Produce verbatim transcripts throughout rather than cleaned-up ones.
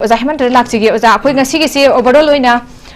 ꯑꯣꯖꯥ ꯍꯦꯃꯟꯇꯗ ꯂꯥꯛꯆꯒꯦ꯫ ꯑꯣꯖꯥ, ꯑꯩꯈꯣꯏ ꯉꯁꯤꯒꯤꯁꯦ overall ꯑꯣꯏꯅ,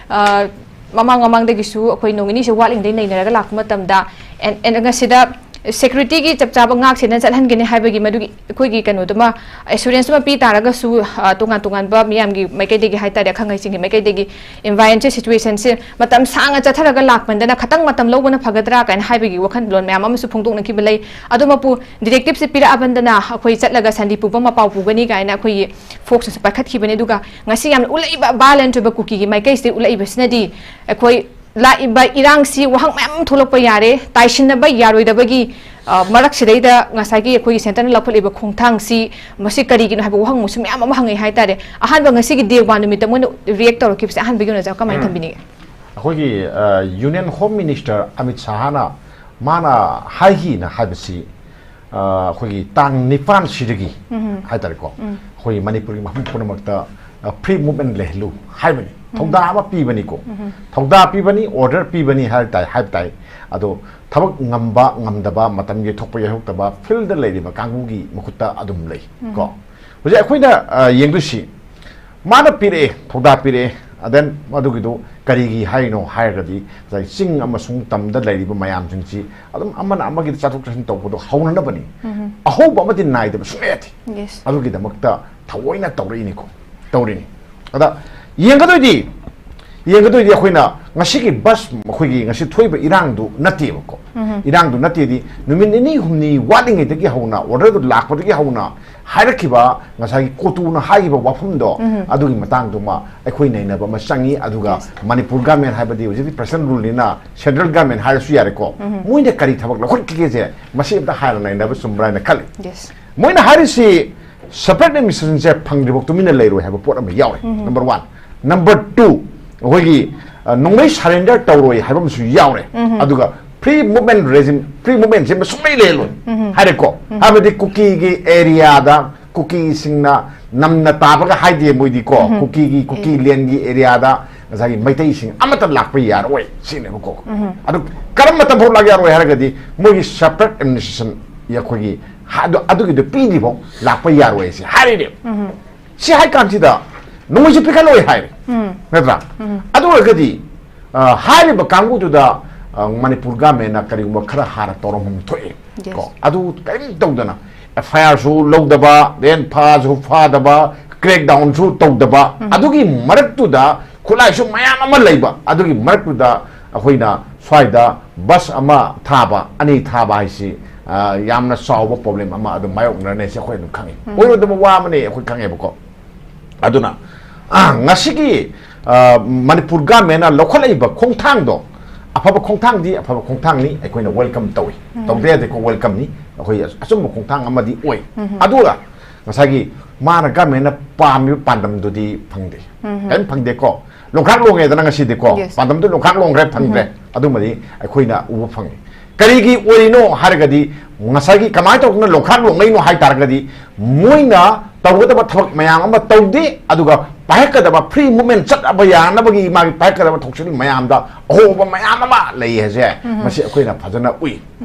ꯑ, ꯃꯃꯥꯡ ꯃꯃꯥꯡꯗꯒꯤꯁꯨ ꯑꯩꯈꯣꯏ ꯅꯣꯡ ꯅꯤꯅꯤꯁꯦ ꯋꯥꯠꯂꯤꯉꯩꯗꯩ ꯅꯩꯅꯔꯒ ꯂꯥꯛꯄ ꯃꯇꯝꯗ, and, and ꯉꯁꯤꯗ security ꯒꯤ ꯆꯞ ꯆꯥꯕ ꯉꯥꯛ ꯁꯦꯟꯅ ꯆꯠꯍꯟꯒꯅꯤ ꯍꯥꯏꯕꯒꯤ ꯃꯗꯨꯒꯤ ꯑꯩꯈꯣꯏꯒꯤ ꯀꯩꯅꯣꯗꯨꯃ, assurance ꯑꯃ ꯄꯤ ꯇꯥꯔꯒꯁꯨ, ꯑ, ꯇꯣꯉꯥꯟ ꯇꯣꯉꯥꯟꯕ ꯃꯤꯌꯥꯝꯒꯤ ꯃꯥꯏꯀꯩꯗꯒꯤ ꯍꯥꯏꯇꯥꯔꯦ, ꯑꯈꯪ ꯑꯍꯩꯁꯤꯡꯒꯤ ꯃꯥꯏꯀꯩꯗꯒꯤ environment ꯁꯦ, situation ꯁꯦ ꯃꯇꯝ ꯁꯥꯡꯅ ꯆꯠꯊꯔꯒ ꯂꯥꯛꯄꯟꯗꯅ ꯈꯇꯪ ꯃꯇꯝ ꯂꯧꯕꯅ ꯐꯒꯗ꯭ꯔꯥ ꯀꯥꯏꯅ ꯍꯥꯏꯕꯒꯤ ꯋꯥꯈꯜꯂꯣꯟ ꯃꯌꯥꯝ ꯑꯃꯁꯨ ꯐꯣꯡꯗꯣꯛꯅꯈꯤꯕ ꯂꯩ꯫ ꯑꯗꯨꯃꯛꯄꯨ directive ꯁꯦ ꯄꯤꯔꯛꯑꯕꯟꯗꯅ ꯑꯩꯈꯣꯏ ꯆꯠꯂꯒ ꯁꯟꯗꯤ ꯄꯨꯕ ꯑꯃ ꯄꯥꯎ ꯄꯨꯒꯅꯤ ꯀꯥꯏꯅ ꯑꯩꯈꯣꯏꯒꯤ ꯐꯣꯛꯁꯅꯁꯨ ꯄꯥꯏꯈꯠꯈꯤꯕꯅꯤ꯫ ꯑꯗꯨꯒ ꯉꯁꯤ ꯌꯥꯝꯅ ꯎꯠꯂꯛꯏꯕ violent ꯑꯣꯏꯕ ꯀꯨꯀꯤꯒꯤ ꯃꯥꯏꯀꯩꯁꯤꯗ ꯎꯠꯂꯛꯏꯕꯁꯤꯅꯗꯤ ꯑꯩꯈꯣꯏ ꯂꯥꯛꯏꯕ ꯏꯔꯥꯡꯁꯤ ꯋꯥꯍꯪ ꯃꯌꯥꯝ ꯑꯃ ꯊꯣꯛꯂꯛꯄ ꯌꯥꯔꯦ, ꯇꯥꯏꯁꯤꯟꯅꯕ ꯌꯥꯔꯣꯏꯗꯕꯒꯤ, ꯑ, ꯃꯔꯛꯁꯤꯗꯩꯗ ꯉꯁꯥꯏꯒꯤ ꯑꯩꯈꯣꯏꯒꯤ centre ꯅ ꯂꯧꯈꯠꯂꯤꯕ ꯈꯣꯡꯊꯥꯡꯁꯤ ꯃꯁꯤ ꯀꯔꯤꯒꯤꯅꯣ ꯍꯥꯏꯕ ꯋꯥꯍꯪ ꯑꯃꯁꯨ ꯃꯌꯥꯝ ꯑꯃ ꯍꯪꯉꯛꯏ ꯍꯥꯏꯇꯥꯔꯦ꯫ ꯑꯍꯥꯟꯕ ꯉꯁꯤꯒꯤ day one ꯅꯨꯃꯤꯠꯇ ꯃꯣꯏꯅ react ꯇꯧꯔꯛꯈꯤꯕꯁꯦ ꯑꯍꯥꯟꯕꯒꯤ ꯑꯣꯏꯅ ꯑꯣꯖꯥ ꯀꯃꯥꯏꯅ ꯎꯝ꯫ ꯊꯝꯕꯤꯅꯤꯡꯉꯤ? ꯑꯩꯈꯣꯏꯒꯤ, ꯑ, Union Home Minister ꯑꯃꯤꯠ ꯁꯥꯍꯅ ꯃꯥꯅ ꯍꯥꯏꯈꯤꯅ ꯍꯥꯏꯕꯁꯤ, ꯑ, ꯑꯩꯈꯣꯏꯒꯤ ꯇꯥꯡ ꯅꯤꯄꯥꯟꯁꯤꯗꯒꯤ ꯎꯝ꯫ ꯍꯥꯏꯇꯥꯔꯦꯀꯣ, ꯎꯝ꯫ ꯑꯩꯈꯣꯏꯒꯤ ꯃꯅꯤꯄꯨꯔꯒꯤ ꯃꯐꯝ ꯄꯨꯝꯅꯃꯛꯇ, ꯑ, free movement ꯂꯩꯍꯜꯂꯨ ꯍꯥꯏꯕꯅꯤ꯫ ꯎꯝ꯫ ꯊꯧꯗꯥ ꯑꯃ ꯄꯤꯕꯅꯤꯀꯣ꯫ ꯎꯝ꯫ ꯊꯧꯗꯥ ꯄꯤꯕꯅꯤ, order ꯄꯤꯕꯅꯤ ꯍꯥꯏ ꯇꯥꯏ, ꯍꯥꯏꯕ ꯇꯥꯏ꯫ ꯑꯗꯣ ꯊꯕꯛ ꯉꯝꯕ ꯉꯝꯗꯕ, ꯃꯇꯝ ꯌꯩꯊꯣꯛꯄ ꯌꯩꯊꯣꯛꯇꯕ field ꯗ ꯂꯩꯔꯤꯕ ꯀꯥꯡꯕꯨꯒꯤ ꯃꯈꯨꯠꯇ ꯑꯗꯨꯝ ꯂꯩ ꯎꯝ꯫ ꯀꯣ꯫ ꯍꯧꯖꯤꯛ ꯑꯩꯈꯣꯏꯅ, ꯑ, ꯌꯦꯡꯗꯣꯏꯁꯤ ꯃꯥꯅ ꯄꯤꯔꯛꯑꯦ, ꯊꯧꯗꯥ ꯄꯤꯔꯛꯑꯦ, and then ꯃꯗꯨꯒꯤꯗꯨ ꯀꯔꯤꯒꯤ ꯍꯥꯏꯅꯣ ꯍꯥꯏꯔꯒꯗꯤ, ꯉꯁꯥꯏ ꯆꯤꯡ ꯑꯃꯁꯨꯡ ꯇꯝꯗ ꯂꯩꯔꯤꯕ ꯃꯌꯥꯝꯁꯤꯡꯁꯤ ꯑꯗꯨꯝ ꯑꯃꯅ ꯑꯃꯒꯤ ꯆꯠꯊꯣꯛ ꯆꯠꯁꯤꯟ ꯇꯧꯕꯗꯣ ꯍꯧꯅꯅꯕꯅꯤ꯫ ꯎꯝ꯫ ꯑꯍꯧꯕ ꯑꯃꯗꯤ ꯅꯥꯏꯗꯕ ꯁꯨꯡꯌꯥ ꯌꯥꯗꯦ꯫ Yes꯫ ꯑꯗꯨꯒꯤꯗꯃꯛꯇ ꯊꯑꯣꯏꯅ ꯇꯧꯔꯛꯏꯅꯤꯀꯣ, ꯇꯧꯔꯤꯅꯤ꯫ ꯑꯗ ꯌꯦꯡꯒꯗꯣꯏꯗꯤ, ꯌꯦꯡꯒꯗꯣꯏꯗꯤ ꯑꯩꯈꯣꯏꯅ ꯉꯁꯤꯒꯤ ꯕꯁ, ꯑꯩꯈꯣꯏꯒꯤ ꯉꯁꯤ ꯊꯣꯛꯏꯕ ꯏꯔꯥꯡꯗꯨ ꯅꯠꯇꯦꯕꯀꯣ꯫ ꯎꯝ꯫ ꯏꯔꯥꯡꯗꯨ ꯅꯠꯇꯦꯗꯤ ꯅꯨꯃꯤꯠ ꯅꯤꯅꯤ ꯍꯨꯝꯅꯤ ꯋꯥꯠꯂꯤꯉꯩꯗꯒꯤ ꯍꯧꯅ, order ꯗꯨ ꯂꯥꯛꯄꯗꯒꯤ ꯍꯧꯅ ꯍꯥꯏꯔꯛꯈꯤꯕ ꯉꯁꯥꯏꯒꯤ ꯀꯣꯇꯨꯅ ꯍꯥꯏꯈꯤꯕ ꯋꯥꯐꯝꯗꯣ, ꯎꯝ꯫ ꯑꯗꯨꯒꯤ ꯃꯇꯥꯡꯗꯨꯃ ꯑꯩꯈꯣꯏ ꯅꯩꯅꯕ ꯑꯃ ꯆꯪꯉꯤ꯫ ꯑꯗꯨꯒ Yes꯫ ꯃꯅꯤꯄꯨꯔ government ꯍꯥꯏꯕꯗꯤ ꯍꯧꯖꯤꯛꯇꯤ president rule ꯅꯤꯅ central government ꯍꯥꯏꯔꯁꯨ ꯌꯥꯔꯦꯀꯣ꯫ ꯎꯝ꯫ ꯃꯣꯏꯅ ꯀꯔꯤ ꯊꯕꯛ ꯂꯧꯈꯠꯈꯤꯒꯦꯁꯦ ꯃꯁꯤ ꯑꯝꯇ ꯍꯥꯟꯅ ꯅꯩꯅꯕ ꯆꯨꯝꯕ꯭ꯔꯥ ꯍꯥꯏꯅ ꯈꯜꯂꯤ꯫ Yes꯫ ꯃꯣꯏꯅ ꯍꯥꯏꯔꯤꯁꯤ separate administration ꯁꯦ ꯐꯪꯗ꯭ꯔꯤꯐꯥꯎ ꯇꯨꯃꯤꯟꯅ ꯂꯩꯔꯣꯏ ꯍꯥꯏꯕ ꯄꯣꯠ ꯑꯃ ꯌꯥꯎꯔꯦ꯫ ꯎꯝ꯫ Number one꯫ Number two, ꯑꯩꯈꯣꯏꯒꯤ, ꯑ, ꯅꯣꯡꯃꯩ surrender ꯇꯧꯔꯣꯏ ꯍꯥꯏꯕ ꯑꯃꯁꯨ ꯌꯥꯎꯔꯦ꯫ ꯎꯝ꯫ ꯑꯗꯨꯒ free movement regime, free movement ꯁꯦ ꯁꯨꯡꯂꯩ ꯂꯩꯍꯜꯂꯣꯏ ꯎꯝ꯫ ꯍꯥꯏꯔꯦꯀꯣ꯫ ꯎꯝ꯫ ꯍꯥꯏꯕꯗꯤ ꯀꯨꯀꯤꯒꯤ area ꯗ ꯀꯨꯀꯤꯁꯤꯡꯅ ꯅꯝꯅ ꯇꯥꯕꯒ ꯍꯥꯏꯗꯦ ꯃꯣꯏꯗꯤ ꯀꯣ꯫ ꯎꯝ꯫ ꯀꯨꯀꯤꯒꯤ, ꯀꯨꯀꯤ ꯑꯦ꯫ land ꯒꯤ area ꯗ ꯉꯁꯥꯏꯒꯤ ꯃꯩꯇꯩꯁꯤꯡ ꯑꯃꯠꯇ ꯂꯥꯛꯄ ꯌꯥꯔꯣꯏ ꯁꯤꯅꯦꯕꯀꯣ꯫ ꯎꯝ꯫ ꯑꯗꯨ ꯀꯔꯝꯕ ꯃꯇꯝ ꯐꯥꯎ ꯂꯥꯛ ꯌꯥꯔꯣꯏ ꯍꯥꯏꯔꯒꯗꯤ ꯃꯣꯏꯒꯤ separate administration ꯑꯩꯈꯣꯏꯒꯤ ꯑꯗꯨ, ꯑꯗꯨꯒꯤꯗꯣ ꯄꯤꯗ꯭ꯔꯤꯐꯥꯎ ꯂꯥꯛꯄ ꯌꯥꯔꯣꯏ ꯁꯤ ꯍꯥꯏꯔꯤꯅꯦꯕ꯫ ꯎꯝ꯫ ꯁꯤ ꯍꯥꯏ ꯀꯥꯟꯁꯤꯗ ꯅꯣꯡꯃꯩꯁꯨ ꯄꯤꯈꯠꯂꯣꯏ ꯍꯥꯏꯔꯦ꯫ ꯅꯠꯇ꯭ꯔꯥ? ꯑꯗꯨ ꯑꯣꯏꯔꯒꯗꯤ, ꯑ, ꯍꯥꯏꯔꯤꯕ ꯀꯥꯡꯕꯨꯗꯨꯗ, ꯑ, ꯃꯅꯤꯄꯨꯔ ꯒꯃꯦꯟꯅ ꯀꯔꯤꯒꯨꯝꯕ ꯈꯔ ꯍꯥꯟꯅ ꯇꯧꯔꯝꯐꯝ ꯊꯣꯛꯑꯦ꯫ ꯀꯣ, ꯑꯗꯨ ꯀꯔꯤꯝ ꯇꯧꯗꯅ, ꯑꯦꯐ ꯑꯥꯏ ꯑꯥꯔꯁꯨ ꯂꯧꯗꯕ, ꯗꯦꯟ ꯐꯥꯁꯨ ꯐꯥꯗꯕ, ꯀ꯭ꯔꯦꯛ ꯗꯥꯎꯟꯁꯨ ꯇꯧꯗꯕ, ꯑꯗꯨꯒꯤ ꯃꯔꯛꯇꯨꯗ ꯈꯨꯠꯂꯥꯏꯁꯨ ꯃꯌꯥꯝ ꯑꯃ ꯂꯩꯕ, ꯑꯗꯨꯒꯤ ꯃꯔꯛꯇꯨꯗ ꯑꯩꯈꯣꯏꯅ ꯁ꯭ꯋꯥꯏꯗ ꯕꯁ ꯑꯃ ꯊꯥꯕ, ꯑꯅꯤ ꯊꯥꯕ ꯍꯥꯏꯁꯤ, ꯑ, ꯌꯥꯝꯅ ꯆꯥꯎꯕ ꯄ꯭ꯔꯣꯕ꯭ꯂꯦꯝ ꯑꯃ ꯑꯗꯨꯝ ꯃꯥꯌꯣꯛꯅꯔꯅꯤ ꯍꯥꯏꯁꯤ ꯑꯩꯈꯣꯏ ꯑꯗꯨꯝ ꯈꯪꯉꯤ꯫ ꯑꯣꯏꯔꯣꯏꯗꯕ ꯋꯥ ꯑꯃꯅꯤ ꯑꯩꯈꯣꯏ ꯈꯪꯉꯦꯕꯀꯣ꯫ ꯑꯗꯨꯅ, ꯑ, ꯉꯁꯤꯒꯤ, ꯑ, ꯃꯅꯤꯄꯨꯔ ꯒꯃꯦꯟꯅ ꯂꯧꯈꯠꯂꯛꯏꯕ ꯈꯣꯡꯊꯥꯡꯗꯣ ꯑꯐꯕ ꯈꯣꯡꯊꯥꯡꯗꯤ ꯑꯐꯕ ꯈꯣꯡꯊꯥꯡꯅꯤ, ꯑꯩꯈꯣꯏꯅ ꯋꯦꯜꯀꯝ ꯇꯧꯏ꯫ ꯇꯧꯗ ꯌꯥꯗꯦꯀꯣ, ꯋꯦꯜꯀꯝꯅꯤ꯫ ꯑꯩꯈꯣꯏ ꯑꯆꯨꯝꯕ ꯈꯣꯡꯊꯥꯡ ꯑꯃꯗꯤ ꯑꯣꯏ꯫ ꯑꯗꯨꯒ ꯉꯁꯥꯏꯒꯤ ꯃꯥꯅ ꯒꯃꯦꯟꯅ ꯄꯥꯝꯃꯤꯕ ꯄꯥꯟꯗꯝꯗꯨꯗꯤ ꯐꯪꯗꯦ꯫ ꯀꯔꯤꯝ ꯐꯪꯗꯦꯀꯣ꯫ ꯂꯣꯡꯈ꯭ꯔꯥꯛ ꯂꯣꯡꯉꯦꯗꯅ ꯉꯁꯤꯗꯤꯀꯣ꯫ ꯄꯥꯟꯗꯝꯗꯨ ꯂꯣꯡꯈ꯭ꯔꯥꯛ ꯂꯣꯡꯈ꯭ꯔꯦ, ꯐꯪꯗ꯭ꯔꯦ꯫ ꯑꯗꯨꯃꯗꯤ ꯑꯩꯈꯣꯏꯅ ꯎꯕ ꯐꯪꯉꯤ꯫ ꯀꯔꯤꯒꯤ ꯑꯣꯏꯔꯤꯅꯣ ꯍꯥꯏꯔꯒꯗꯤ, ꯉꯁꯥꯏꯒꯤ ꯀꯃꯥꯏꯅ ꯇꯧꯗꯅ ꯂꯣꯡꯈ꯭ꯔꯥꯛ ꯂꯣꯡꯉꯛꯏꯅꯣ ꯍꯥꯏ ꯇꯥꯔꯒꯗꯤ, ꯃꯣꯏꯅ ꯇꯧꯒꯗꯕ ꯊꯕꯛ ꯃꯌꯥꯝ ꯑꯃ ꯇꯧꯗꯦ, ꯑꯗꯨꯒ ꯄꯥꯏꯔꯛꯀꯗꯕ ꯐ꯭ꯔꯤ ꯃꯨꯞꯃꯦꯟ ꯆꯠꯅꯕ ꯌꯥꯅꯕꯒꯤ ꯃꯥꯒꯤ ꯄꯥꯏꯔꯛꯀꯗꯕ ꯊꯧꯁꯤꯜ ꯃꯌꯥꯝꯗ ꯑꯍꯣꯕ ꯃꯌꯥꯝ ꯑꯃ ꯂꯩ ꯍꯥꯏꯁꯦ, ꯃꯁꯤ ꯑꯩꯈꯣꯏꯅ ꯐꯖꯅ ꯎꯏ꯫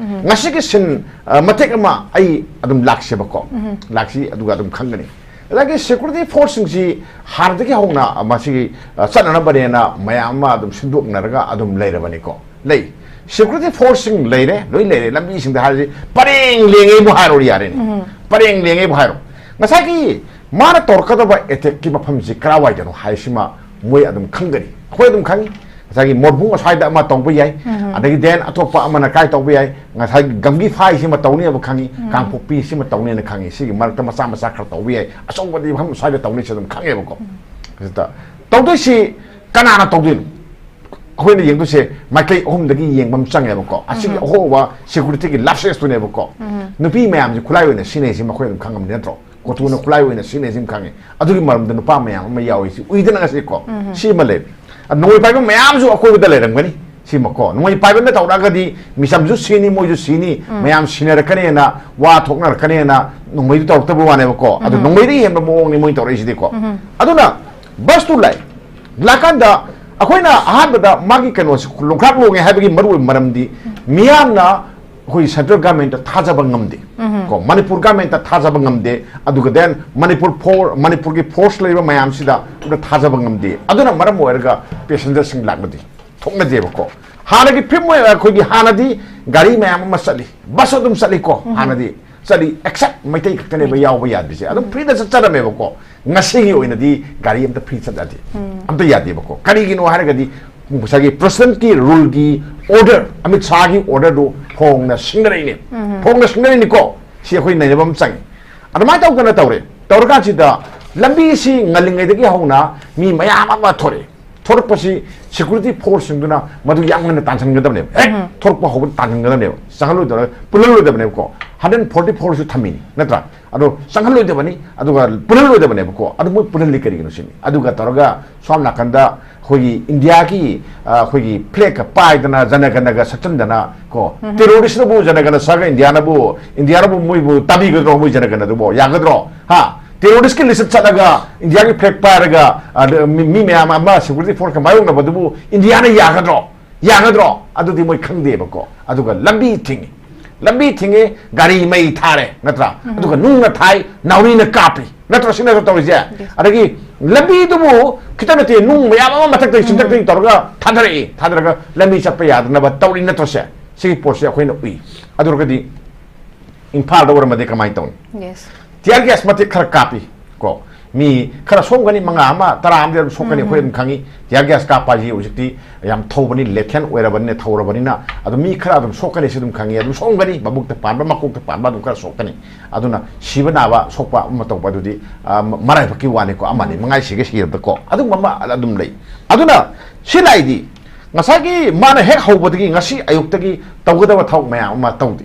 ꯉꯁꯤꯒꯤ ꯁꯤꯟ, ꯑ, ꯃꯇꯦꯛ ꯑꯃ ꯑꯩ ꯑꯗꯨꯝ ꯂꯥꯛꯁꯦꯕꯀꯣ꯫ ꯂꯥꯛꯁꯤ, ꯑꯗꯨꯒ ꯑꯗꯨꯝ ꯈꯪꯒꯅꯤ꯫ ꯑꯗꯒꯤ ꯁꯦꯀ꯭ꯌꯨꯔꯤꯇꯤ ꯐꯣꯔꯁꯁꯤꯡꯁꯤ ꯍꯥꯟꯅꯗꯒꯤ ꯍꯧꯅ ꯃꯁꯤꯒꯤ, ꯑ, ꯆꯠꯅꯅꯕꯅꯦꯅ ꯃꯌꯥꯝ ꯑꯃ ꯑꯗꯨꯝ ꯁꯤꯟꯗꯣꯛꯅꯔꯒ ꯑꯗꯨꯝ ꯂꯩꯔꯕꯅꯤꯀꯣ꯫ ꯂꯩ꯫ ꯁꯦꯀ꯭ꯌꯨꯔꯤꯇꯤ ꯐꯣꯔꯁꯁꯤꯡ ꯂꯩꯔꯦ, ꯂꯣꯏ ꯂꯩꯔꯦ꯫ ꯂꯝꯕꯤꯁꯤꯡꯗ ꯍꯥꯏꯔꯗꯤ ꯄꯔꯦꯡ ꯂꯦꯡꯉꯦꯕꯨ ꯍꯥꯏꯔꯣ ꯌꯥꯔꯦꯅꯦ꯫ ꯄꯔꯦꯡ ꯂꯦꯡꯉꯦꯕꯨ ꯍꯥꯏꯔꯣ꯫ ꯉꯁꯥꯏꯒꯤ ꯃꯥꯅ ꯇꯧꯔꯛꯀꯗꯕ ꯑꯦꯇꯦꯛꯀꯤ ꯃꯐꯝꯁꯤ ꯀꯔꯥꯏꯋꯥꯏꯗꯅꯣ ꯍꯥꯏꯁꯤꯃ ꯃꯣꯏ ꯑꯗꯨꯝ ꯈꯪꯒꯅꯤ꯫ ꯑꯩꯈꯣꯏ ꯑꯗꯨꯝ ꯈꯪꯉꯤ꯫ ꯉꯁꯥꯏꯒꯤ ꯃꯣꯔꯕꯨꯡ ꯑꯁ꯭ꯋꯥꯏꯗ ꯑꯃ ꯇꯧꯕ ꯌꯥꯏ, ꯑꯗꯒꯤ ꯗꯦꯟ ꯑꯇꯣꯞꯄ ꯑꯃꯅ ꯀꯥꯏ ꯇꯧꯕ ꯌꯥꯏ, ꯉꯁꯥꯏꯒꯤ ꯒꯝꯒꯤ ꯐꯥꯏꯁꯤꯃ ꯇꯧꯅꯦꯕ ꯈꯪꯉꯤ, ꯀꯥꯡꯄꯣꯛꯄꯤꯁꯤꯃ ꯇꯧꯅꯦꯅ ꯈꯪꯉꯤ, ꯁꯤꯒꯤ ꯃꯔꯛꯇ ꯃꯆꯥ ꯃꯆꯥ ꯈꯔ ꯇꯧꯕ ꯌꯥꯏ, ꯑꯆꯧꯕꯗꯤ ꯃꯐꯝ ꯑꯁ꯭ꯋꯥꯏꯗ ꯇꯧꯅꯤꯁꯦ ꯑꯗꯨꯝ ꯈꯪꯉꯦꯕꯀꯣ꯫ ꯁꯤꯗ ꯇꯧꯗꯣꯏꯁꯤ ꯀꯅꯥꯅ ꯇꯧꯗꯣꯏꯅꯣ? ꯑꯩꯈꯣꯏꯅ ꯌꯦꯡꯗꯣꯏꯁꯦ ꯃꯥꯏꯀꯩ ꯑꯍꯨꯝꯗꯒꯤ ꯌꯦꯡꯕ ꯑꯃ ꯆꯪꯉꯦꯕꯀꯣ꯫ ꯑꯁꯤꯒꯤ ꯑꯍꯣꯕ ꯁꯦꯀ꯭ꯌꯨꯔꯤꯇꯤꯒꯤ ꯂꯥꯞꯁꯦꯁꯇꯨꯅꯦꯕꯀꯣ꯫ ꯅꯨꯄꯤ ꯃꯌꯥꯝꯁꯦ ꯈꯨꯠꯂꯥꯏ ꯑꯣꯏꯅ ꯁꯤꯖꯤꯟꯅꯩꯁꯦ ꯃꯈꯣꯏ ꯑꯗꯨꯝ ꯈꯪꯉꯝꯅꯤ ꯅꯠꯇ꯭ꯔꯣ? ꯀꯣꯇꯨꯅ ꯈꯨꯠꯂꯥꯏ ꯑꯣꯏꯅ ꯁꯤꯖꯤꯟꯅꯩꯁꯤ ꯑꯗꯨꯝ ꯈꯪꯉꯦ꯫ ꯑꯗꯨꯒꯤ ꯃꯔꯝꯗ ꯅꯨꯄꯥ ꯃꯌꯥꯝ ꯑꯃ ꯌꯥꯎꯏ ꯁꯤ ꯎꯏꯗꯅ ꯉꯁꯤꯀꯣ꯫ ꯁꯤ ꯑꯃ ꯂꯩꯔꯦ꯫ ꯑ, ꯅꯣꯡꯃꯩ ꯄꯥꯏꯕ ꯃꯌꯥꯝꯁꯨ ꯑꯀꯣꯏꯕꯗ ꯂꯩꯔꯝꯒꯅꯤ꯫ ꯁꯤꯃꯀꯣ, ꯅꯣꯡꯃꯩ ꯄꯥꯏꯕꯅ ꯇꯧꯔꯛꯑꯒꯗꯤ ꯃꯤꯆꯝꯁꯨ ꯁꯤꯅꯤ, ꯃꯣꯏꯁꯨ ꯁꯤꯅꯤ, ꯃꯌꯥꯝ ꯁꯤꯅꯔꯛꯀꯅꯦꯅ, ꯋꯥ ꯊꯣꯛꯅꯔꯛꯀꯅꯦꯅ ꯅꯣꯡꯃꯩꯗꯨ ꯇꯧꯔꯛꯇꯕ ꯋꯥꯅꯦꯕꯀꯣ꯫ ꯑꯗꯨ ꯅꯣꯡꯃꯩꯗ ꯍꯦꯟꯕ ꯃꯑꯣꯡꯅꯤ ꯃꯣꯏꯅ ꯇꯧꯔꯛꯏꯁꯤꯗꯤꯀꯣ꯫ ꯑꯗꯨꯅ ꯕꯁꯇꯨ ꯂꯥꯛꯑꯦ꯫ ꯂꯥꯛꯀꯥꯟꯗ ꯑꯩꯈꯣꯏꯅ ꯑꯍꯥꯟꯕꯗ ꯃꯥꯒꯤ ꯀꯩꯅꯣꯁꯤ ꯂꯣꯡꯈ꯭ꯔꯥꯛ ꯂꯣꯡꯉꯦ ꯍꯥꯏꯕꯒꯤ ꯃꯔꯨꯑꯣꯏꯕ ꯃꯔꯝꯗꯤ ꯃꯤꯌꯥꯝꯅ ꯑꯩꯈꯣꯏ ꯁꯦꯟꯇ꯭ꯔꯦꯜ ꯒꯚꯔꯟꯃꯦꯟꯠꯇ ꯊꯥꯖꯕ ꯉꯝꯗꯦ꯫ ꯀꯣ, ꯃꯅꯤꯄꯨꯔ ꯒꯃꯦꯟꯇ ꯊꯥꯖꯕ ꯉꯝꯗꯦ꯫ ꯑꯗꯨꯒ then ꯃꯅꯤꯄꯨꯔ ꯐꯣꯔ ꯃꯅꯤꯄꯨꯔꯒꯤ ꯐꯣꯔꯁ ꯂꯩꯕ ꯃꯌꯥꯝꯁꯤꯗ ꯑꯝꯇ ꯊꯥꯖꯕ ꯉꯝꯗꯦ꯫ ꯑꯗꯨꯅ ꯃꯔꯝ ꯑꯣꯏꯔꯒ ꯄꯦꯁꯦꯟꯖꯔꯁꯤꯡ ꯂꯥꯛꯄꯗꯤ ꯊꯣꯛꯅꯗꯦꯕꯀꯣ꯫ ꯍꯥꯟꯅꯒꯤ ꯐꯤꯕꯝ ꯑꯣꯏ-, ꯑꯩꯈꯣꯏꯒꯤ ꯍꯥꯟꯅꯗꯤ ꯒꯥꯔꯤ ꯃꯌꯥꯝ ꯑꯃ ꯆꯠꯂꯤ, ꯕꯁ ꯑꯗꯨꯝ ꯆꯠꯂꯤꯀꯣ꯫ ꯍꯥꯟꯅꯗꯤ ꯆꯠꯂꯤ, ꯑꯦꯛꯁꯦꯞ ꯃꯩꯇꯩ ꯈꯛꯇꯅꯦꯕ ꯌꯥꯎꯕ ꯌꯥꯗ꯭ꯔꯤꯁꯦ꯫ ꯑꯗꯨꯝ ꯐ꯭ꯔꯤꯗ ꯆꯠꯆꯔꯝꯃꯦꯕꯀꯣ꯫ ꯉꯁꯤꯒꯤ ꯑꯣꯏꯅꯗꯤ ꯒꯥꯔꯤ ꯑꯝꯇ ꯐ꯭ꯔꯤ ꯆꯠ ꯌꯥꯗꯦ꯫ ꯑꯝꯇ ꯌꯥꯗꯦꯕꯀꯣ꯫ ꯀꯔꯤꯒꯤꯅꯣ ꯍꯥꯏꯔꯒꯗꯤ ꯉꯁꯥꯏꯒꯤ ꯄ꯭ꯔꯦꯁꯤꯗꯦꯟꯠꯀꯤ ꯔꯨꯜꯒꯤ ꯑꯣꯔꯗꯔ, ꯑꯃꯤꯠ ꯁꯥꯍꯒꯤ ꯑꯣꯔꯗꯔꯗꯨ ꯐꯣꯡꯅ ꯁꯤꯡꯅꯔꯛꯏꯅꯦ꯫ ꯐꯣꯡꯅ ꯁꯤꯡꯅꯔꯛꯏꯅꯤꯀꯣ꯫ ꯁꯤ ꯑꯩꯈꯣꯏ ꯅꯩꯅꯕ ꯑꯃ ꯆꯪꯉꯤ꯫ ꯑꯗꯨꯃꯥꯏꯅ ꯇꯧꯗꯅ ꯇꯧꯔꯦ꯫ ꯇꯧꯔꯀꯥꯟꯁꯤꯗ ꯂꯝꯕꯤꯁꯤ ꯉꯜꯂꯤꯉꯩꯗꯒꯤ ꯍꯧꯅ ꯃꯤ ꯃꯌꯥꯝ ꯑꯃ ꯊꯣꯔꯛꯑꯦ꯫ ꯊꯣꯔꯛꯄꯁꯤ ꯁꯦꯀ꯭ꯌꯨꯔꯤꯇꯤ ꯐꯣꯔꯁꯁꯤꯡꯗꯨꯅ ꯃꯗꯨ ꯌꯥꯝ ꯉꯟꯅ ꯇꯥꯟꯁꯤꯟꯒꯗꯕꯅꯦꯕ꯫ ꯍꯦꯛ ꯊꯣꯔꯛꯄ ꯍꯧꯕꯗ ꯇꯥꯟꯁꯤꯟꯒꯗꯕꯅꯦꯕ꯫ ꯆꯪꯍꯜꯂꯣꯏꯗꯕ, ꯄꯨꯜꯍꯜꯂꯣꯏꯗꯕꯅꯦꯕꯀꯣ꯫ ꯍꯟꯗ꯭ꯔꯦꯠ ꯐꯣꯔꯇꯤ ꯐꯣꯔꯁꯨ ꯊꯝꯃꯤꯅꯤ, ꯅꯠꯇ꯭ꯔꯥ? ꯑꯗꯣ ꯆꯪꯍꯜꯂꯣꯏꯗꯕꯅꯤ, ꯑꯗꯨꯒ ꯄꯨꯜꯍꯜꯂꯣꯏꯗꯕꯅꯦꯕꯀꯣ꯫ ꯑꯗꯨ ꯃꯣꯏ ꯄꯨꯜꯍꯜꯂꯤ ꯀꯔꯤꯒꯤꯅꯣ ꯁꯤꯅꯤ꯫ ꯑꯗꯨꯒ ꯇꯧꯔꯒ ꯁꯣꯝ ꯅꯥꯀꯟꯗ ꯑꯩꯈꯣꯏꯒꯤ ꯏꯟꯗꯤꯌꯥꯒꯤ, ꯑ, ꯑꯩꯈꯣꯏꯒꯤ ꯐ꯭ꯂꯦꯒꯀ ꯄꯥꯏꯗꯅ, ꯖꯅꯒꯅꯒ ꯁꯛꯆꯟꯗꯅ ꯀꯣ, ꯇꯦꯔꯣꯔꯤꯁꯅꯕꯨ ꯖꯅꯒꯅ ꯁꯛꯑꯒ ꯏꯟꯗꯤꯌꯥꯅꯕꯨ, ꯏꯟꯗꯤꯌꯥꯅꯕꯨ ꯃꯣꯏꯕꯨ ꯇꯥꯕꯤꯒꯗ꯭ꯔꯣ? ꯃꯣꯏ ꯖꯅꯒꯅꯗꯨꯕꯨ ꯌꯥꯒꯗ꯭ꯔꯣ? ꯍꯥ? ꯇꯦꯔꯣꯔꯤꯁꯀꯤ ꯂꯤꯁꯠ ꯆꯠꯂꯒ ꯏꯟꯗꯤꯌꯥꯒꯤ ꯐ꯭ꯂꯦꯒ ꯄꯥꯏꯔꯒ, ꯑ, ꯃꯤ, ꯃꯤ ꯃꯌꯥꯝ ꯑꯃ ꯁꯦꯀ꯭ꯌꯨꯔꯤꯇꯤ ꯐꯣꯔꯁꯀ ꯃꯥꯌꯣꯛꯅꯕꯗꯨꯕꯨ ꯏꯟꯗꯤꯌꯥꯅ ꯌꯥꯒꯗ꯭ꯔꯣ? ꯌꯥꯒꯗ꯭ꯔꯣ? ꯑꯗꯨꯗꯤ ꯃꯣꯏ ꯈꯪꯗꯦꯕꯀꯣ꯫ ꯑꯗꯨꯒ ꯂꯝꯕꯤ ꯊꯤꯡꯉꯤ, ꯂꯝꯕꯤ ꯊꯤꯡꯉꯤ, ꯒꯥꯔꯤ ꯃꯩ ꯊꯥꯔꯦ, ꯅꯠꯇ꯭ꯔꯥ? ꯑꯗꯨꯒ ꯅꯨꯡꯅ ꯊꯥꯏ, ꯅꯥꯎꯔꯤꯅ ꯀꯥꯞꯄꯤ, ꯅꯠꯇ꯭ꯔꯣ? ꯁꯤ ꯅꯠꯇ꯭ꯔꯣ ꯇꯧꯔꯤꯁꯦ? ꯑꯗꯒꯤ ꯂꯝꯕꯤꯗꯨꯕꯨ ꯈꯤꯇꯪ ꯅꯠꯇꯦ, ꯅꯨꯡ ꯃꯌꯥꯝ ꯑꯃ ꯃꯊꯛꯇꯒꯤ ꯆꯤꯡꯊꯛꯇꯒꯤ ꯇꯧꯔꯒ ꯊꯥꯗꯔꯛꯏ, ꯊꯥꯗꯔꯒ ꯂꯝꯕꯤ ꯆꯠꯄ ꯌꯥꯗꯅꯕ ꯇꯧꯔꯤ, ꯅꯠꯇ꯭ꯔꯣ? ꯁꯦ, ꯁꯤꯒꯤ ꯄꯣꯠꯁꯦ ꯑꯩꯈꯣꯏꯅ ꯎꯏ꯫ ꯑꯗꯨ ꯑꯣꯏꯔꯒꯗꯤ ꯏꯝꯐꯥꯜꯗ ꯑꯣꯏꯔꯝꯃꯗꯤ ꯀꯃꯥꯏꯅ ꯇꯧꯅꯤ? ꯇꯤꯌꯥꯔ ꯒ꯭ꯌꯥꯁ ꯃꯇꯦꯛ ꯈꯔ ꯀꯥꯞꯄꯤ ꯀꯣ, ꯃꯤ ꯈꯔ ꯁꯣꯛꯀꯅꯤ, ꯃꯉꯥ ꯑꯃ, ꯇꯔꯥ ꯑꯃꯗꯤ ꯑꯗꯨꯝ ꯁꯣꯛꯀꯅꯤ, ꯑꯩꯈꯣꯏ ꯑꯗꯨꯝ ꯈꯪꯉꯤ꯫ ꯇꯤꯌꯥꯔ ꯒ꯭ꯌꯥꯁ ꯀꯥꯞꯄ ꯍꯥꯏꯁꯤ ꯍꯧꯖꯤꯛꯇꯤ ꯌꯥꯝ ꯊꯧꯕꯅꯤ, ꯂꯦꯊꯦꯟ ꯑꯣꯏꯔꯕꯅꯤꯅ, ꯊꯧꯔꯕꯅꯤꯅ ꯑꯗꯨꯝ ꯃꯤ ꯈꯔ ꯑꯗꯨꯝ ꯁꯣꯛꯀꯅꯤ, ꯁꯤ ꯑꯗꯨꯝ ꯈꯪꯉꯤ꯫ ꯑꯗꯨꯝ ꯁꯣꯛꯑꯝꯒꯅꯤ, ꯃꯕꯨꯛꯇ ꯄꯥꯟꯕ, ꯃꯀꯣꯛꯇ ꯄꯥꯟꯕ ꯑꯗꯨꯝ ꯈꯔ ꯁꯣꯛꯀꯅꯤ꯫ ꯑꯗꯨꯅ ꯁꯤꯕ ꯅꯥꯕ ꯁꯣꯛꯄ ꯑꯃ ꯇꯧꯕ ꯑꯗꯨꯗꯤ, ꯑ, ꯃ-, ꯃꯔꯥꯏꯕꯛꯀꯤ ꯋꯥꯅꯤꯀꯣ, ꯑꯃꯅꯤ ꯃꯉꯥꯏ ꯁꯤꯒꯦ ꯁꯤꯔꯕꯗꯀꯣ, ꯑꯗꯨꯝꯕ ꯑꯃ ꯑꯗꯨꯝ ꯂꯩ꯫ ꯑꯗꯨꯅ ꯁꯤ ꯂꯥꯛꯏꯗꯤ ꯉꯁꯥꯏꯒꯤ ꯃꯥꯅ ꯍꯦꯛ ꯍꯧꯕꯗꯒꯤ ꯉꯁꯤ ꯑꯌꯨꯛꯇꯒꯤ ꯇꯧꯒꯗꯕ ꯊꯕꯛ ꯃꯌꯥꯝ ꯑꯃ ꯇꯧꯗꯦ꯫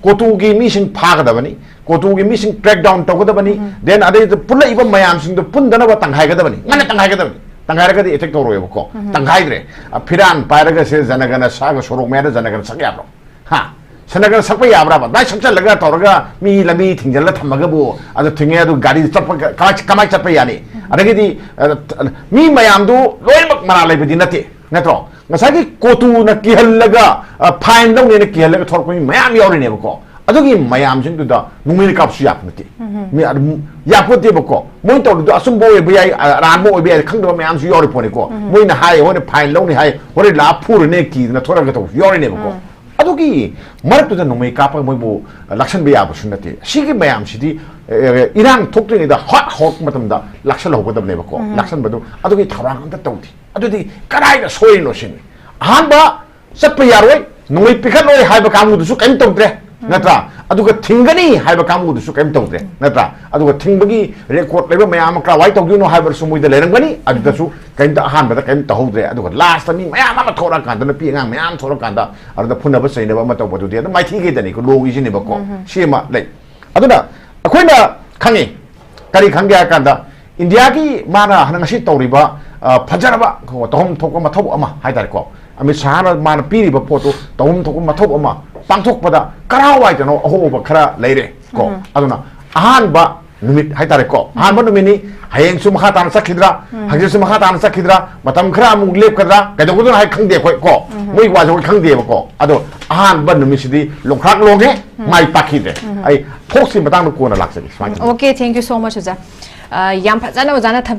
ꯀꯣꯇꯨꯒꯤ ꯃꯤꯁꯤꯡ ꯐꯥꯒꯗꯕꯅꯤ, ꯀꯣꯇꯨꯒꯤ ꯃꯤꯁꯤꯡ ꯀ꯭ꯔꯦꯛ ꯗꯥꯎꯟ ꯇꯧꯒꯗꯕꯅꯤ, ꯗꯦꯟ ꯑꯗꯩꯗ ꯄꯨꯜꯂꯛꯏꯕ ꯃꯌꯥꯝꯁꯤꯡꯗꯣ ꯄꯨꯟꯗꯅꯕ ꯇꯪꯈꯥꯏꯒꯗꯕꯅꯤ, ꯉꯟꯅ ꯇꯪꯈꯥꯏꯒꯗꯕꯅꯤ꯫ ꯇꯪꯈꯥꯏꯔꯒꯗꯤ ꯑꯦꯇꯦꯛ ꯇꯧꯔꯣꯏꯕꯀꯣ꯫ ꯇꯪꯈꯥꯏꯗ꯭ꯔꯦ꯫ ꯑ, ꯐꯤꯔꯥꯟ ꯄꯥꯏꯔꯒ ꯁꯦ ꯖꯅꯒꯅ ꯁꯛꯑꯒ ꯁꯣꯔꯣꯛ ꯃꯌꯥꯗ ꯖꯅꯒꯅ ꯁꯛ ꯌꯥꯕ꯭ꯔꯣ? ꯍꯥ? ꯖꯅꯒꯅ ꯁꯛꯄ ꯌꯥꯕ꯭ꯔꯕ? ꯑꯗꯨꯃꯥꯏꯅ ꯁꯛꯆꯜꯂꯒ ꯇꯧꯔꯒ ꯃꯤ ꯂꯝꯕꯤ ꯊꯤꯡꯖꯤꯜꯂ ꯊꯝꯃꯒꯕꯨ ꯑꯗꯨ ꯊꯤꯡꯉꯦ, ꯑꯗꯨ ꯒꯥꯔꯤ ꯆꯠꯄ ꯀ-, ꯀꯃꯥꯏ, ꯀꯃꯥꯏ ꯆꯠꯄ ꯌꯥꯅꯤ? ꯑꯗꯒꯤꯗꯤ, ꯑ, ꯃꯤ ꯃꯌꯥꯝꯗꯨ ꯂꯣꯏꯅꯃꯛ ꯃꯔꯥꯜ ꯂꯩꯕꯗꯤ ꯅꯠꯇꯦ, ꯅꯠꯇ꯭ꯔꯣ? ꯉꯁꯥꯏꯒꯤ ꯀꯣꯇꯨꯅ ꯀꯤꯍꯜꯂꯒ, ꯑ, ꯐꯥꯏꯟ ꯂꯧꯅꯦꯅ ꯀꯤꯍꯜꯂꯒ ꯊꯣꯔꯛꯄ ꯃꯤ ꯃꯌꯥꯝ ꯌꯥꯎꯔꯤꯅꯦꯕꯀꯣ꯫ ꯑꯗꯨꯒꯤ ꯃꯌꯥꯝꯁꯤꯡꯗꯨꯗ ꯅꯣꯡꯃꯩꯅ ꯀꯥꯞꯁꯨ ꯌꯥꯄ ꯅꯠꯇꯦ꯫ ꯃꯤ ꯑꯗꯨꯝ ꯌꯥꯄꯣꯠꯇꯦꯕꯀꯣ꯫ ꯃꯣꯏꯅ ꯇꯧꯔꯤꯗꯣ ꯑꯆꯨꯝꯕ ꯑꯣꯏꯕ ꯌꯥꯏ, ꯑ-, ꯑꯔꯥꯟꯕ ꯑꯣꯏꯕ ꯌꯥꯏ, ꯈꯪꯗꯕ ꯃꯌꯥꯝꯁꯨ ꯌꯥꯎꯔꯤ ꯄꯣꯠꯅꯤꯀꯣ꯫ ꯃꯣꯏꯅ ꯍꯥꯏ, ꯍꯣꯔꯦꯟ fine ꯂꯧꯅꯤ ꯍꯥꯏ, ꯍꯣꯔꯦꯟ ꯂꯥꯛꯑ ꯐꯨꯔꯅꯦ ꯀꯤꯗꯅ ꯊꯣꯔꯛꯑꯒ ꯇꯧꯕꯁꯨ ꯌꯥꯎꯔꯤꯅꯦꯕꯀꯣ꯫ ꯑꯗꯨꯒꯤ ꯃꯔꯛꯇꯨꯗ ꯅꯣꯡꯃꯩ ꯀꯥꯞꯄꯒ ꯃꯣꯏꯕꯨ ꯂꯥꯛꯁꯟꯕ ꯌꯥꯕꯁꯨ ꯅꯠꯇꯦ꯫ ꯁꯤꯒꯤ ꯃꯌꯥꯝꯁꯤꯗꯤ, ꯑꯦ, ꯏꯔꯥꯡ ꯊꯣꯛꯇ꯭ꯔꯤꯉꯩꯗ ꯍꯣꯠ ꯍꯧꯔꯛꯄ ꯃꯇꯝꯗ ꯂꯥꯛꯁꯜꯍꯧꯒꯗꯕꯅꯦꯕꯀꯣ꯫ ꯂꯥꯛꯁꯟꯕꯗꯨ ꯑꯗꯨꯒꯤ ꯊꯧꯔꯥꯡ ꯑꯝꯇ ꯇꯧꯗꯦ꯫ ꯑꯗꯨꯗꯤ ꯀꯗꯥꯏꯗ ꯁꯣꯏꯔꯤꯅꯣ ꯁꯤꯅꯤ꯫ ꯑꯍꯥꯟꯕ ꯆꯠꯄ ꯌꯥꯔꯣꯏ, ꯅꯣꯡꯃꯩ ꯄꯤꯈꯠꯂꯣꯏ ꯍꯥꯏꯕ ꯀꯥꯡꯕꯨꯗꯨꯁꯨ ꯀꯔꯤꯝ ꯇꯧꯗ꯭ꯔꯦ, ꯅꯠꯇ꯭ꯔꯥ? ꯑꯗꯨꯒ ꯊꯤꯡꯒꯅꯤ ꯍꯥꯏꯕ ꯀꯥꯡꯕꯨꯗꯨꯁꯨ ꯀꯔꯤꯝ ꯇꯧꯗ꯭ꯔꯦ, ꯅꯠꯇ꯭ꯔꯥ? ꯑꯗꯨꯒ ꯊꯤꯡꯕꯒꯤ record ꯂꯩꯕ ꯃꯌꯥꯝ ꯑꯃ ꯀꯔꯥꯏꯋꯥꯏ ꯇꯧꯗꯣꯏꯅꯣ ꯍꯥꯏꯕꯁꯨ ꯃꯣꯏꯗ ꯂꯩꯔꯝꯒꯅꯤ, ꯑꯗꯨꯗꯁꯨ ꯀꯔꯤꯝꯇ ꯑꯍꯥꯟꯕꯗ ꯀꯔꯤꯝ ꯇꯧꯍꯧꯗ꯭ꯔꯦ꯫ ꯑꯗꯨꯒ last ꯃꯤ ꯃꯌꯥꯝ ꯑꯃ ꯊꯣꯛꯂꯛꯑꯀꯥꯟꯗ, ꯅꯨꯄꯤ ꯑꯉꯥꯡ ꯃꯌꯥꯝ ꯊꯣꯛꯂꯛꯀꯥꯟꯗ, ꯑꯗꯨꯗ ꯐꯨꯅꯕ ꯆꯩꯅꯕ ꯑꯃ ꯇꯧꯕꯗꯨꯗꯤ ꯑꯗꯨꯝ ꯃꯥꯏꯊꯤꯈꯤꯗꯅꯤꯀꯣ, ꯂꯣꯡꯉꯤꯁꯤꯅꯦꯕꯀꯣ꯫ ꯁꯤ ꯑꯃ ꯂꯩ꯫ ꯑꯗꯨꯅ ꯑꯩꯈꯣꯏꯅ ꯈꯪꯉꯤ, ꯀꯔꯤ ꯈꯪꯒꯦ ꯍꯥꯏ ꯀꯥꯟꯗ, ꯏꯟꯗꯤꯌꯥꯒꯤ ꯃꯥꯅ ꯍꯟꯗꯛ ꯉꯁꯤ ꯇꯧꯔꯤꯕ, ꯑ, ꯐꯖꯔꯕ, ꯀꯣ, ꯇꯧꯐꯝ ꯊꯣꯛꯄ ꯃꯊꯧ ꯑꯃ ꯍꯥꯏ ꯇꯥꯔꯦꯀꯣ, ꯑꯃꯤꯠ ꯁꯥꯍꯅ ꯃꯥꯅ ꯄꯤꯔꯤꯕ ꯄꯣꯠꯇꯨ ꯇꯧꯐꯝ ꯊꯣꯛꯄ ꯃꯊꯧ ꯑꯃ ꯄꯥꯡꯊꯣꯛꯄꯗ ꯀꯔꯥꯏꯋꯥꯏꯗꯅꯣ ꯑꯍꯣꯕ ꯈꯔ ꯂꯩꯔꯦ ꯀꯣ꯫ ꯑꯗꯨꯅ ꯑꯍꯥꯟꯕ ꯅꯨꯃꯤꯠ ꯍꯥꯏ ꯇꯥꯔꯦꯀꯣ, ꯑꯍꯥꯟꯕ ꯅꯨꯃꯤꯠꯅꯤ, ꯍꯌꯦꯡꯁꯨ ꯃꯈꯥ ꯇꯥꯅ ꯆꯠꯈꯤꯗ꯭ꯔꯥ, ꯍꯪꯆꯤꯠꯁꯨ ꯃꯈꯥ ꯇꯥꯅ ꯆꯠꯈꯤꯗ꯭ꯔꯥ, ꯃꯇꯝ ꯈꯔ ꯑꯃꯨꯛ ꯂꯦꯞꯀꯗ꯭ꯔꯥ, ꯀꯩꯗꯧꯒꯗꯣꯏꯅꯣ ꯍꯥꯏ ꯈꯪꯗꯦ ꯑꯩꯈꯣꯏ ꯀꯣ꯫ ꯃꯣꯏ ꯋꯥꯁꯦ ꯑꯩꯈꯣꯏ ꯈꯪꯗꯦꯕꯀꯣ꯫ ꯑꯗꯣ ꯑꯍꯥꯟꯕ ꯅꯨꯃꯤꯠꯁꯤꯗꯤ ꯂꯣꯡꯈ꯭ꯔꯥꯛ ꯂꯣꯡꯉꯦ, ꯃꯥꯏ ꯄꯥꯛꯈꯤꯗ꯭ꯔꯦ꯫ ꯑꯩ ꯊꯣꯛꯁꯤ ꯃꯇꯥꯡꯗ ꯀꯣꯟꯅ ꯂꯥꯛꯆꯒꯦ ꯁꯨꯃꯥꯏꯅ ꯇꯧꯗꯅ꯫ Okay, thank you so much, ꯑꯣꯖꯥ꯫ ꯑ, ꯌꯥꯝ ꯐꯖꯅ ꯑꯣꯖꯥꯅ ꯊꯝꯕꯤꯔꯦ꯫